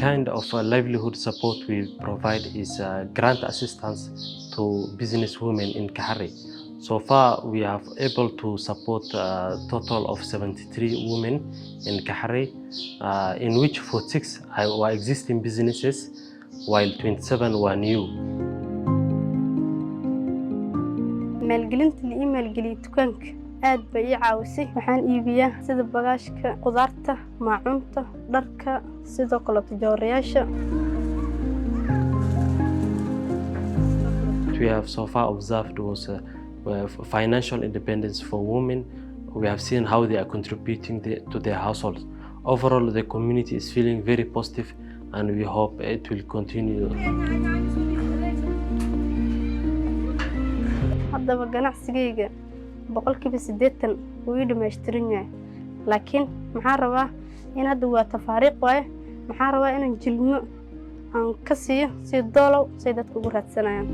Kind of livelihood support we provide is grant assistance to business women in Kaharey. So far, we have able to support a total of 73 women in Kaharey, in which 46 were existing businesses, while 27 were new. Maalgelinta la ii maalgeliyey dukaanka aad bay ii caawisay. Waxaan iibiyaa sida bagaashka, qudaarta, maacuunta, dharka, sidoo kaleeto joorayaasha. What we have so far observed was financial independence for women. We have seen how they are contributing to their households. Overall, the community is feeling very positive and we hope it will continue. Haddaba ganacsigayga 80% wuu ii dhammaystiran yahay, laakiin maxaan rabaa in hadda waa tafaariiq waaye. Maxaan rabaa inaan jilmo aan ka siiyo si doolow say dadka ugu raadsanayaan.